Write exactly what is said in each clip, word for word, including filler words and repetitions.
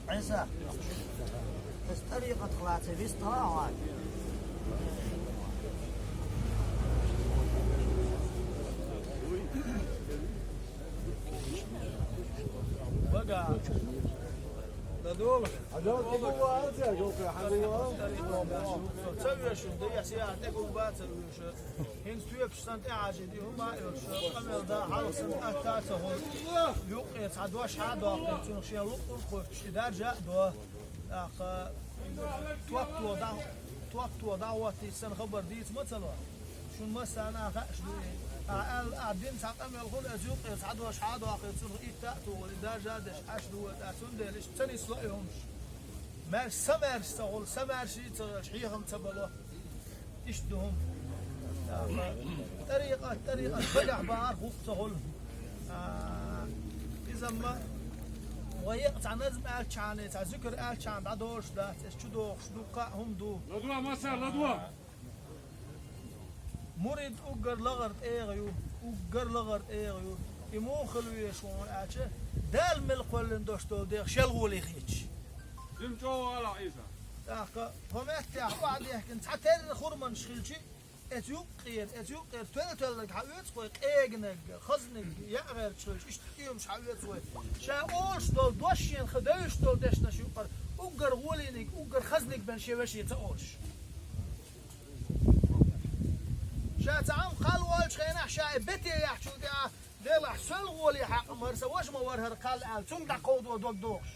Ӏийса, ас тӀарикъат хилаца вистхьа а гӀой. Бага. Дадола. Хьажал, хьажал, хьажал. Ца вешун, да, я сия, тӀе гулба ца вешун. ХӀинца тоьпаш санна тӀехьажий ди хӀума а йолуш, къамел дан хьалха санна атта а ца хӀума. Юккъе цхьа дош хьа а доккхий, цунах шен лукъ а кхоьттуш, и даржа а до. ТӀаккха топ тоха дӀа-, топ тоха дӀахӀоттийта санна хабар дийца ма ца ло. Шун массарна а хууш ду и. Ахьа аьлла, ахьа дина цхьа къамел хуьлу, аса юккъе цхьа дош хьа а доккхий, цунах итт а а тухур, и даржа а деш, Ӏаш ду вай тӀаккха, цундела иштта ца нисло и хӀумаш. Маьрша, са маьрша ца хуьлу, са маьрша а ца хилча, хьехам ца бало. Иштта ду хӀума. ТӀаккха тӀарикъат, тӀарикъат багахь бахар хӀух ца хуьлу. А, иза ма, вай екъа цхьа назма аьлчхьана, цхьа зуькар аьлчхьана дӀадолуш дац, аса чу дохуш дуккха а хӀума ду. ЛадугӀа, маса, ладугӀа! Мурид уггар лахара тӀегӀа ю, уггар лахара тӀегӀа ю. И муха хила везаш ву аьлча, Дала мел кхоьллина долуш долу дегӀ шел гӀоле хеташ. Жима чӀогӀа ала, Ӏийса. ТӀаккха хӀо меттехь охьадехкина цхьа терра хурманаш хилчи, эца юккъера, эца юккъера тоьл-тоьлларг хьаоьцу вай, къегинарг, хазниг, яа гӀерташ хилча, иштта тӀемаш хьаоьцу вай. Ша олуш долу дош шена ха девзаш долу дешнаш юккъара уггар гӀолийниг, уггар хазниг бен шен веше ца олуш. Ша цхьа Ӏам кхалла волчу хенахь, ша и бете яьхьчул тӀаьхьа, делахь, сол гӀоле хьакъ мара, сан ваша ма вара хӀара кхалла аьлла, цунга дӀакховдо дог дохуш.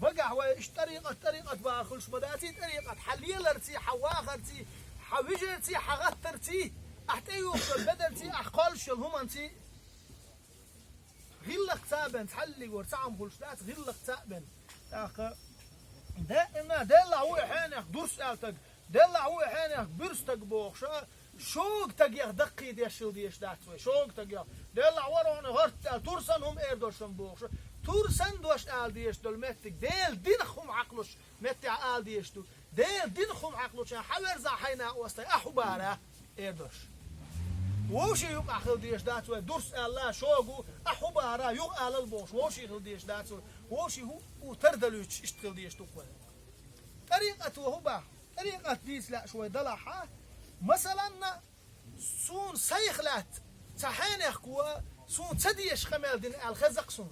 Багахь вай иштта тӀарикъат, тӀарикъат бахар хуьлуш ма даций, тӀарикъат хьан леларций, хьан вахарций, хьан вижарций, хьан гӀаттарций, ахь тӀеюхуш йолу бедарций, ахь кхоллуш йолу хӀуманций. ГӀиллакхца а бен, цхьаллиг вара, цхьа Ӏам хуьлуш дац, гӀиллакхца а бен. ТӀаккха даима, деллахь ву и хьенех дурс аьлла стаг, деллахь ву и хьенех буьрса стаг бохуш, а, шога стагех даккхий деш хила дезаш дац вай, шога стагех. Деллахь вара хьуна хӀорт аьлла, тур санна хӀума эр долуш ма бохуш, тур санна дош ала дезаш долу меттиг, Делан динах хӀума хьакхалуш меттехь ала дезаш ду. Делан динах хӀума хьакхалучехь, хьан верзахь хьайна а остий, ахь хӀу бара? Эр долуш. Вовшийн юкъахь хила дезаш дац вай, дурс аьлла, шога ву, ахь хӀу бара, юха алал бохуш, вовшийн хила дезаш дац вай, вовшийн хӀу, хӀу тардалуьйтуш, иштта хила дезаш ду-кх вай. ТӀарикъат ву хӀу баха? ТӀарикъат дийца лаьаш вай далахь, масаланна, суна сайх лаьцна цхьа хьенехко суна ца дезаш къамел дина аьлла хеза-кх суна.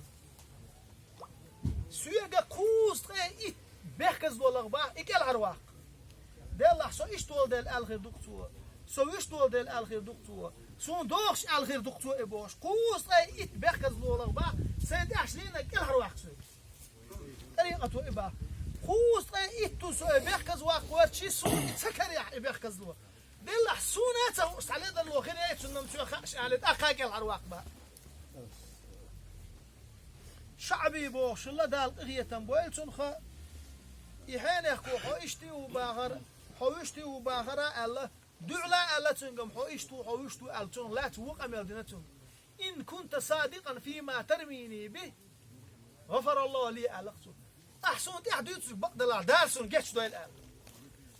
Соьга кхузткъе итт бехказло лаха баха, и кӀелхьарваккха. Деллахь, со иштта волу дела аьлла хир ду-кх цо, со вуьшта волу дела аьлла хир ду-кх цо, суна дохуш аьлла хир ду-кх цо и бохуш, кхузткъе итт бехказло лаха баха, сайн тӀехь лийнарг кӀелхьарваккха соьга. ТӀарикъато и баха. Кхузткъе итту со и бехказваккха верчий, суна и ца карехь и бехказло. Деллахь, суна а ца хууш, цхьа ледарло хир яй цунна-м, цо хууш аьлла, тӀаккха кӀелхьарваккха баха. ШаӀби бохуш хилла, Дала къинхетам бойла цунах, и хьенехко хьо иштта ву бахара, хьо вуьшта ву бахара аьлла, дуьхьала аьлла цуьнга-м, хьо иштта ву, хьо вуьшта ву аьлла, цунах лаьцна ву къамел дина цуьнга. Ин кунта садикъан фима тармини бихӀ, гӀафараллахӀу ли, аьлла-кх цо. Ахь суна тӀехь дуьйцург бакъ далахь, Дала суна гечдойла аьлла.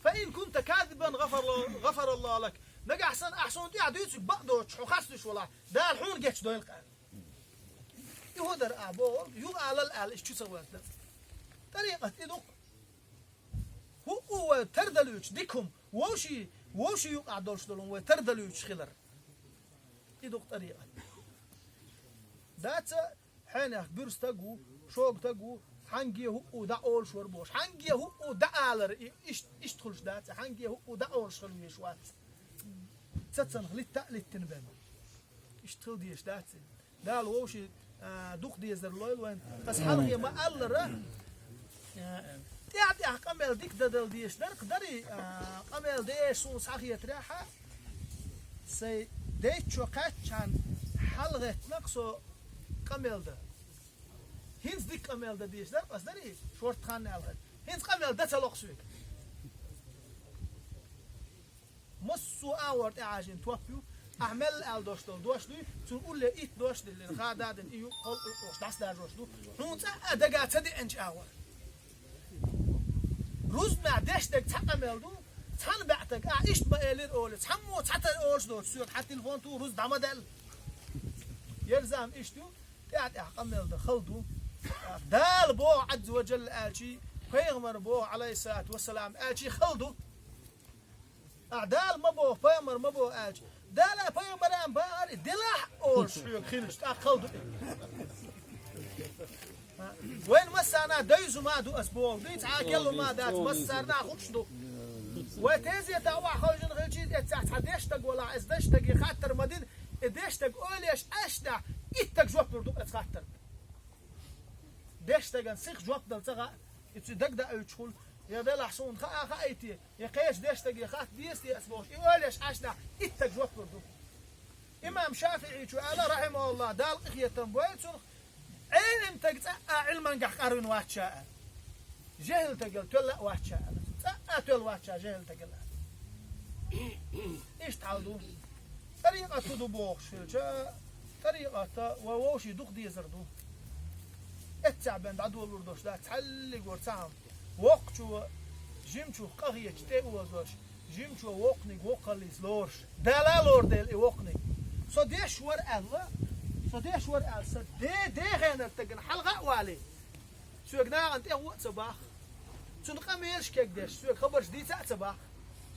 Фа ин кунта казибан гӀафаралла-, гӀафараллахӀу лак. Нагахь санна ахь суна тӀехь дуьйцург бакъ доцуш, хьо хастуьйтуш валахь, Дала хьуна гечдойла-кх аьлла. И хӀун дара ахь бохург, юха алал аьлла, иштта чу ца гӀоьртина. ТӀарикъат и ду-кх. ХӀуъу вай тардалуьйтуш дика хӀума, вовшийн, вовшийн юкъахь долуш долу хӀума вай тардалуьйтуш хилар. И ду-кх тӀарикъат. Дац а, хьенех буьрса стаг ву, шога стаг ву, хьанге хӀуъу дӀа олуш вара бохуш. Хьанге хӀуъу дӀа алар, и ишт-, иштта хуьлуш дац, хьанге хӀуъу дӀа олуш хила везаш вац. Цацанах литта а литтина бен. Иштта хила дезаш дац и. Дала вовшийн, а, дукха дезар лойла вайн. Аса хьалхе ма-аллара, а, тӀаьхь-тӀаьхьа къамел дика дан дала дезаш дара-кх, дарий, а, къамел дезаш суна схьахетарехь, сайн дайта чу кхаьччхьана хьалагӀеттина-кх со къамел дан. ХӀинца дика къамел дан дезаш дара-кх аса, дарий, шортта хан аьлла. ХӀинца къамел дан ца ло-кх соьга. Массо а агӀор тӀехьажийна топ ю, ахь мел аьлла долуш долу дош дуй, цунна улле итт дош а диллина, хада а дина, и юкъ-кхол а юкъ йолуш дӀасадаржош ду, хьуна цкъа а дага ца деанчу агӀор. Рузбанехь деш дерг цхьа къамел ду, цхьана баьӀтага ахь иштта ма элира олий, цхьаммо цхьатера олуш доцуш соьга хьан телефон туху, рузба дӀа ма даьлла. Ерзам иштта ю, тӀехь къамел дан хала ду. Дала боху Ӏазза ва Джалла аьлчи, пайхамар боху, Ӏалайхиссалату вассалам, аьлчи хала ду. Ахь Дала ма боху, пайхамар ма боху аьлча, Дала пайхамара бахара делахь олуш хьоьга хилча, тӀаккха хала ду. Вайн массарна дайзу ма ду ас боху, дуй цхьа а келла ма дац, массарна хууш ду. Вай тезета охьахевшина хилчи, эццахь цхьа дешнаг валахь, эс дешнаге хаттар ма дина, и дешнаг ойла еш Ӏаш дахь, иттаг жоп лур ду ас хаттар. Дешнаган сиха жоп дала ца хаьа, и цуьнан дагадоуьйтуш хуьлу, я делахь суна хаа хаийта, я кхечу дешнаге хатта деза те ас бохуш, и ойла еш Ӏаш дахь, иттаг жоп лур ду. Имам ШафиӀичо аьлла, рахьимахуллахӀ, Дала къинхетам бойла цунах, Ӏелимтаг цӀа а Ӏилмангахь къарвина вац ша аьлла. ЖехӀилтагал тоьлла а вац ша аьлла. ЦӀа а тоьлла вац ша жехӀилтагал аьлла. Иштта хьал ду. ТӀарикъат хӀун ду бохуш хилча, тӀарикъат вай вовшийн дукха дезар ду. Эццехь бен дӀадолалур долуш дац, цхьаллиг вара цхьа хӀума. Воккхачо жимачух къахеташ тӀе озош, жимачо воккханиг воккхаллица лоруш, Дала лорадойла и воккханиг. Со деш вара аьлла, со деш вара аьлла, сан де-, дехенара стагана хьалха а валий. Соьга нахана тӀе гӀо а ца баккха. Цунна къамелаш кегдеш, соьга хабарш дийца а ца баккха.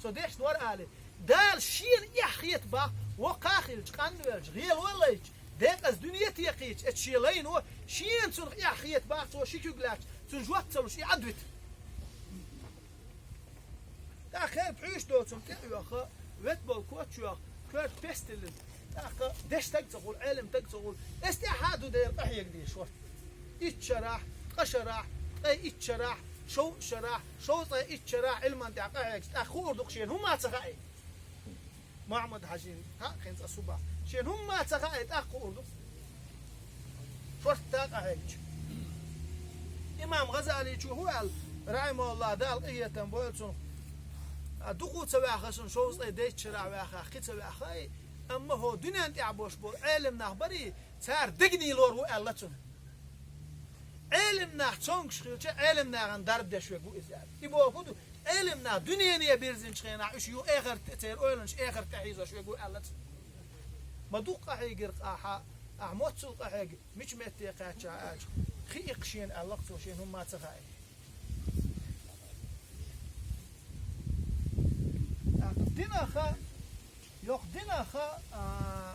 Со дешна вара алий. Дала шена эхь хета баккха, воккха а хилча, къанвелча, гӀело а лайча, декъаза дуьне а текхийча, эцу шен лайно, шена цунах эхь хета баккха, цо ши куьг лаьцча, цунна жоп ца луш, и Ӏадвита. ТӀаккха хӀара пхьуьйш доцург тӀе а оьху, ветта болу коч а йоьху, коьрта пестилина. ТӀаккха дешнаг а ца хуьлу, Ӏелимтаг а ца хуьлу. Эс тӀаьхьа а ду дера къахьега дезаш хӀорд. Итт шарахь, ткъа шарахь, ткъе итт шарахь, шовзткъа шарахь, шовзткъе итт шарахь Ӏилман тӀехь къахьегча, тӀаккха хуур ду-кх шена хӀумма а ца хаий. Мухьаммад-Хьаьжин, хьа а хин цӀа су баха. Шена хӀумма а ца хаий, тӀаккха хуур ду-кх. Шортта къахьегча. Имам ГӀазаличо хӀун аьлла, рахьимахуллахӀ, Дала къинхетам бойла цунах, а, дукха ца ваьхна шуна, шовзткъе дейтта шарахь ваьхна, кхин ца ваьхна, амма хӀо дуьнен тӀехь болуш болу Ӏелам нах барий, цара дегнийн лор ву аьлла цунна. Ӏелам нах цомгуш хилча, Ӏелам нахана дарба деш верг ву иза аьлла. И боху ду, Ӏелам нах дуьнене бирзинчу хенахь, уьш ю эхарт, церан ойланаш эхарт тӀе хьийзош верг ву аьлла цунна. Ма дукха къахьийгира-кх ахьа, ахьа моццул къахьегна, мича метте кхаьчча аьлча, хи иккха шена аьлла-кх цо, шена хӀумма а ца хаий. Динах а, йоккха динах а, а,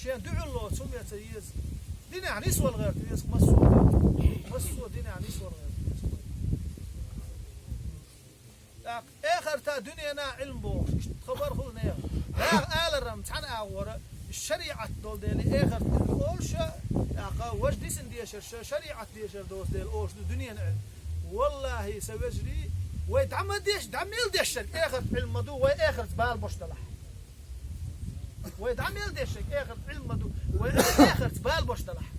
шен дуьхьал лоцу хӀума ян ца еза. Динехь нисвала гӀерта веза массо а. Массо а динехь нисвала гӀерта веза. ТӀаккха эхарта дуьненан Ӏилма бохуш, иштта хабар хуьлу нехан. Наха аларан цхьана агӀора, шариӀат долу дела, эхарт Ӏилма олуш, тӀаккха важа дисина дешарш, шариӀат дешар доцу дела олуш ду дуьненан Ӏилма. ВаллахӀи, сан вежарий, вай дӀа ма деш, дӀа мел дешшарг эхарт Ӏилма ма ду, вай эхартца бала бош далахь. Вай дӀа мел дешшарг эхарт Ӏилма ма ду, вай эхартца бала бош далахь.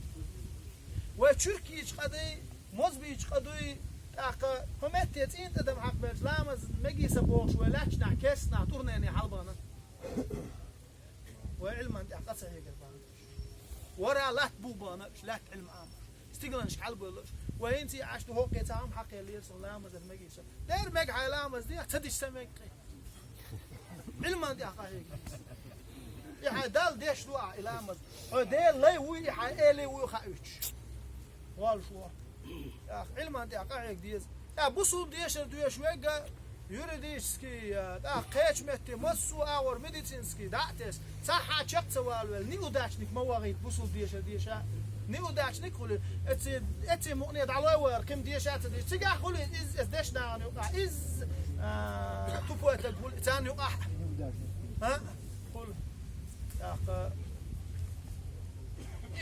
Вай чуьркийчу къа дай, мозбийчу къа дуй, тӀаккха хӀун метте цӀийнан тӀадам хьакхабелча, ламаз мегий сан бохуш вай лаьтташ нах, кест нах тӀурнене хьалабахана. Вай Ӏилман тӀехь къа ца хьегар бахана. Вара латта бух бахана, уьш лаьтта Ӏилма Ӏамош. Стигланаш хьалабевлла уьш. Вай хӀинца а Ӏаш ду, хӀокхе цхьа хӀума хьакхеллера суна, ламазан мегий сан. Дера мега хьайн ламаз дехьа, ца дича сан мега кхин. Ӏилман тӀехь къа хьега. И хьайн Далла деш ду ахьа и ламаз. Хьо Делан лай вуй, и хьайн элий вуй хауьйтуш. Волуш ву. ТӀаккха Ӏилман тӀехь къа хьега деза. ТӀаккха бусулба дешар доьшуш верг а, юридический, а, тӀаккха кхечу метте массо а агӀор медицинский дӀа а тесна, цхьа а чекх ца валавелла, неудачник ма вахийта бусулба дешар деша. Неудачник хуьлу, эци, эци мукъане дӀалой вара, кхин деша а ца деш. Цигахь хуьлу иза, иза дешна нахана юкъахь. Иза, а, тупой таг хуьлу, царна юкъахь. А? Хуьлу. ТӀаккха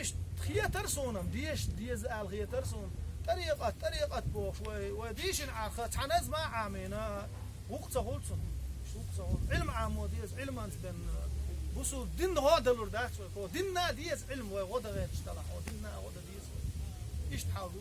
иштта хетара суна-м, деша деза аьлла хетара суна. ТӀарикъат, тӀарикъат бохуш, вай, вай дийшина Ӏарха, цхьа назма а Ӏамийна, вукху ца хуьлу цунна. Вукху ца хуьлу. Ӏилма Ӏамо деза, Ӏилманца бен, бусул дин гӀо далур дац вай. Хьо динна деза Ӏилма вай, гӀо дан гӀерташ далахь, хьо динна гӀо дан деза вай. Иштта хьал ду.